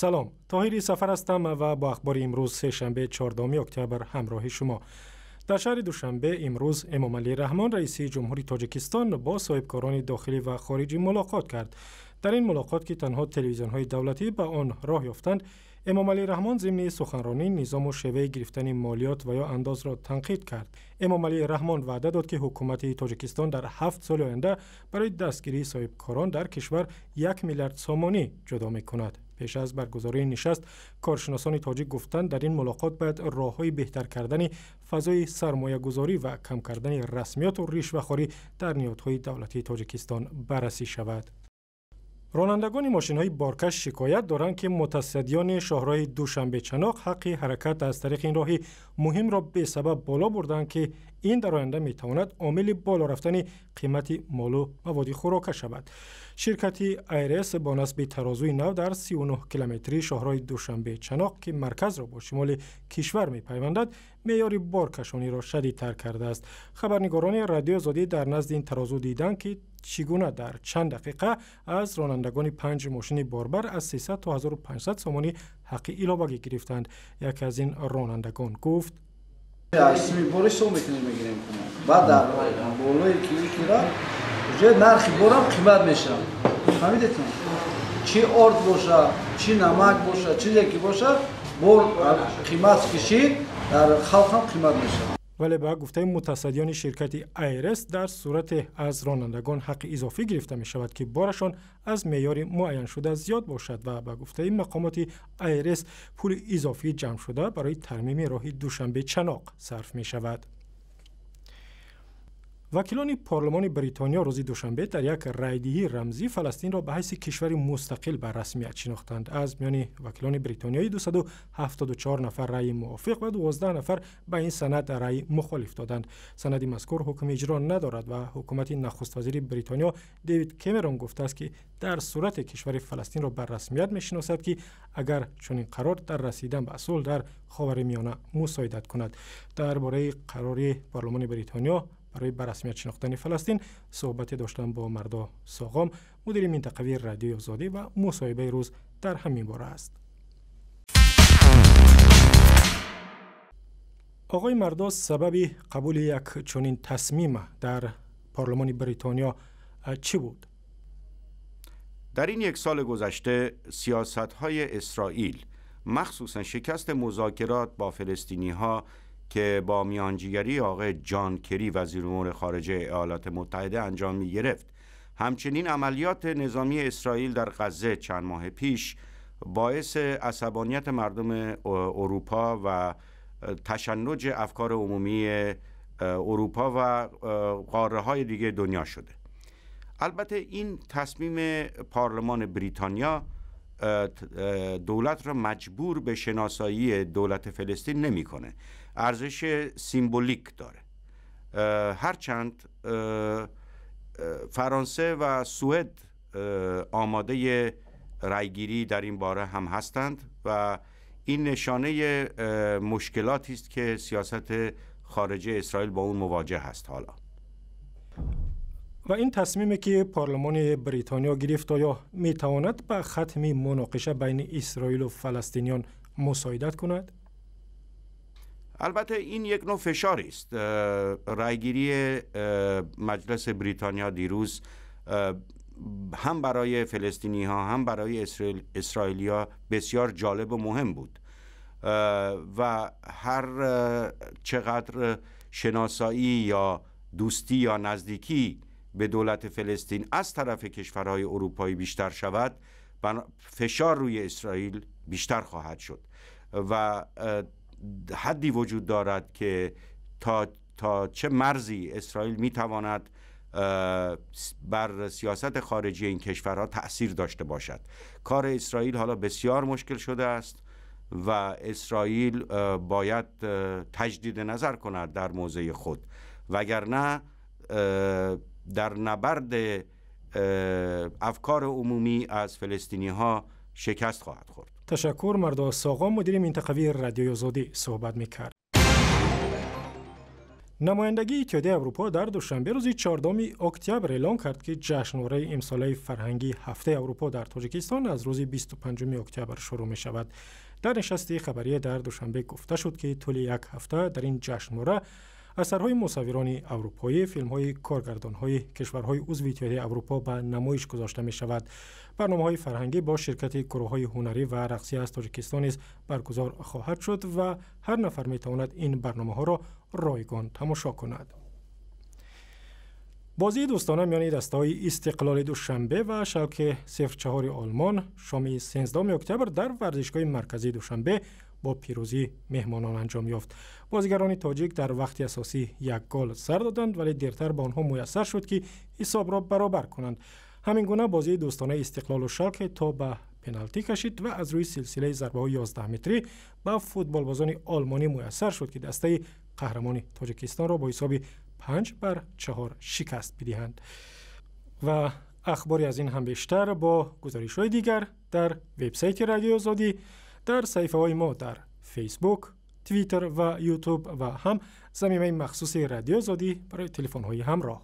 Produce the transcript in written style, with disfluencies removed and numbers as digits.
Салом, Тоҳири Сафар ҳастам ва бо ахбори имрӯз, сешанбе, 14 октябр, ҳамроҳи шумо. Дар шаҳри Душанбе имрӯз Эмомалӣ Раҳмон, раиси ҷумҳури Тоҷикистон, бо соҳибкорони дохилӣ ва хориҷӣ мулоқот кард. Дар ин мулоқот, ки танҳо телевизионҳои давлатӣ ба он роҳ ёфтанд, Эмомалӣ Раҳмон зимни суханронӣ низому шеваи гирифтани молиёт ва ё андозро танқид кард. Эмомалӣ Раҳмон ваъда дод, ки ҳукумати Тоҷикистон дар 7 соли оянда барои дастгирии соҳибкорон дар кишвар 1 миллиард сомонӣ ҷудо мекунад. Пеш аз баргузории нишаст коршиносони тоҷик гуфтанд, дар ин мулоқот бояд роҳҳои беҳтар кардани фазои сармоягузорӣ ва кам кардани расмиёту ришвахорӣ дар ниҳодҳои давлатии Тоҷикистон баррасӣ шавад. Ронандагони мошинҳои боркаш шикоят доранд, ки мутасаддиёни шоҳроҳи Душанбе-Чаноқ ҳаққи ҳаракат аз тариқи ин роҳи муҳимро бесабаб боло бурданд, ки ин дар оянда метавонад омили боло рафтани қимати молу маводи хӯрока шавад. Ширкати АйРС бо насби тарозуи нав дар 39 километрии шоҳроҳи Душанбе-Чаноқ, ки марказро бо шимоли кишвар мепайвандад, меъёри боркашониро шадидтар кардааст. Хабарнигорони Радиои Озодӣ дар назди ин тарозу диданд, ки чӣ гуна дар чанд дақиқа аз ронандагони панҷ мошини борбар аз 300 то 1500 сомонӣ ҳаққи иловагӣ гирифтанд. Яке аз ин ронандагон гуфт: Сими бори ҳисоб мекунем, мегирем, баъд дар болои кира уже нархи борам қимат мешавад, фаҳмидетон? Чӣ орд боша, чӣ намак боша, чизе ки боша, бор қимат кишид, дар халқам қимат мешавад. Вале ба гуфтаи мутасаддиёни ширкати АйРС, дар сурате аз ронандагон ҳаққи изофӣ гирифта мешавад, ки борашон аз меъёри муайяншуда зиёд бошад. Ва ба гуфтаи мақомоти АйРС, пули изофӣ ҷамъшуда барои тармими роҳи Душанбе Чаноқ сарф мешавад. Вакилони парлумони Бритониё рӯзи душанбе дар як райдиҳии рамзӣ Фаластинро ба ҳайси кишвари мустақил ба расмият шинохтанд. Аз миёни вакилони бритониёӣ 274 нафар раъи мувофиқ ва 12 нафар ба ин санад раъи мухолиф доданд. Санади мазкур ҳукми иҷро надорад ва ҳукумати нахуствазири Бритониё Дэвид Кемерон гуфтааст, ки дар сурате кишвари Фаластинро ба расмият мешиносад, ки агар чунин қарор дар расидан ба сулҳ дар Ховари Миёна мусоидат кунад. Дар бораи қарори парлумони Бритониё барои ба расмият шинохтани Фаластин суҳбате доштам бо Мардо Соғом, мудири минтақавии Радиои Озодӣ, ва мусоҳибаи рӯз дар ҳамин бора аст. Оғои Мардо, сабаби қабули як чунин тасмим дар парлумони Бритониё чӣ буд? در این یک سال گذشته سیاست های اسرائیل، مخصوصا شکست مذاکرات با فلسطینی ها که با میانجیگری آقای جان کری، وزیر امور خارجه ایالات متحده، انجام می گرفت، همچنین عملیات نظامی اسرائیل در غزه چند ماه پیش، باعث عصبانیت مردم اروپا و تشنج افکار عمومی اروپا و قاره های دیگه دنیا شده. البته این تصمیم پارلمان بریتانیا دولت را مجبور به شناسایی دولت فلسطین نمیکنه، ارزش سیمبولیک داره. هرچند فرانسه و سوئد آماده رأیگیری در این باره هم هستند و این نشانه مشکلاتی است که سیاست خارجه اسرائیل با اون مواجه هست حالا. و این تصمیمی که پارلمان بریتانیا گرفت، آیا می تواند به ختم مناقشه بین اسرائیل و فلسطینیان مساعدت کند؟ البته این یک نوع فشاری است. رأیگیری مجلس بریتانیا دیروز هم برای فلسطینی ها هم برای اسرائیلیا بسیار جالب و مهم بود و هر چقدر شناسایی یا دوستی یا نزدیکی به دولت فلسطین از طرف کشورهای اروپایی بیشتر شود، فشار روی اسرائیل بیشتر خواهد شد و حدی وجود دارد که تا چه مرزی اسرائیل میتواند بر سیاست خارجی این کشورها تأثیر داشته باشد. کار اسرائیل حالا بسیار مشکل شده است و اسرائیل باید تجدید نظر کند در موضع خود، وگرنه در نبرد افکار عمومی از فلسطینی ها شکست خواهد خورد. Ташаккур. Мардо Соғом, мудири минтақавии Радиои Озодӣ, суҳбат мекард. Намояндагии Иттиҳодияи Аврупо дар Душанбе рӯзи 14 октябр эълон кард, ки ҷашнвораи имсолаи фарҳангии Ҳафтаи Аврупо дар Тоҷикистон аз рӯзи 25 октябр шурӯъ мешавад. Дар нишасти хабарие дар Душанбе гуфта шуд, ки тӯли як ҳафта дар ин ҷашнвора асарҳои мусаввирони аврупоӣ, филмҳои коргардонҳои кишварҳои узви Иттиҳодияи Аврупо ба намоиш гузошта мешавад. Барномаҳои фарҳангӣ бо ширкати гурӯҳҳои ҳунарӣ ва рақсӣ аз Тоҷикистон низ баргузор хоҳад шуд ва ҳар нафар метавонад ин барномаҳоро ройгон тамошо кунад. Бозии дӯстона миёни дастаҳои Истиқлоли Душанбе ва Шалке 04 Олмон шоми 13 октябр дар варзишгоҳи марказии Душанбе бо пирӯзии меҳмонон анҷом ёфт. Бозигарони тоҷик дар вақти асосӣ як гол сар доданд, вале дертар ба онҳо муяссар шуд, ки ҳисобро баробар кунанд. Ҳамин гуна бозии дӯстонаи Истиқлолу Шалке то ба пеналтӣ кашид ва аз рӯи силсилаи зарбаҳои 11 метрӣ ба футболбозони олмонӣ муяссар шуд, ки дастаи қаҳрамони Тоҷикистонро бо ҳисоби 5-4 шикаст бидиҳанд. Ва ахбори аз ин ҳам бештар бо гузоришҳои дигар дар вебсайти Радиои Озодӣ, дар саҳифаҳои мо дар Фейсбук, Твиттер ва Ютуб ва ҳам замимаи махсуси Радиои Озодӣ барои телефонҳои ҳамроҳ.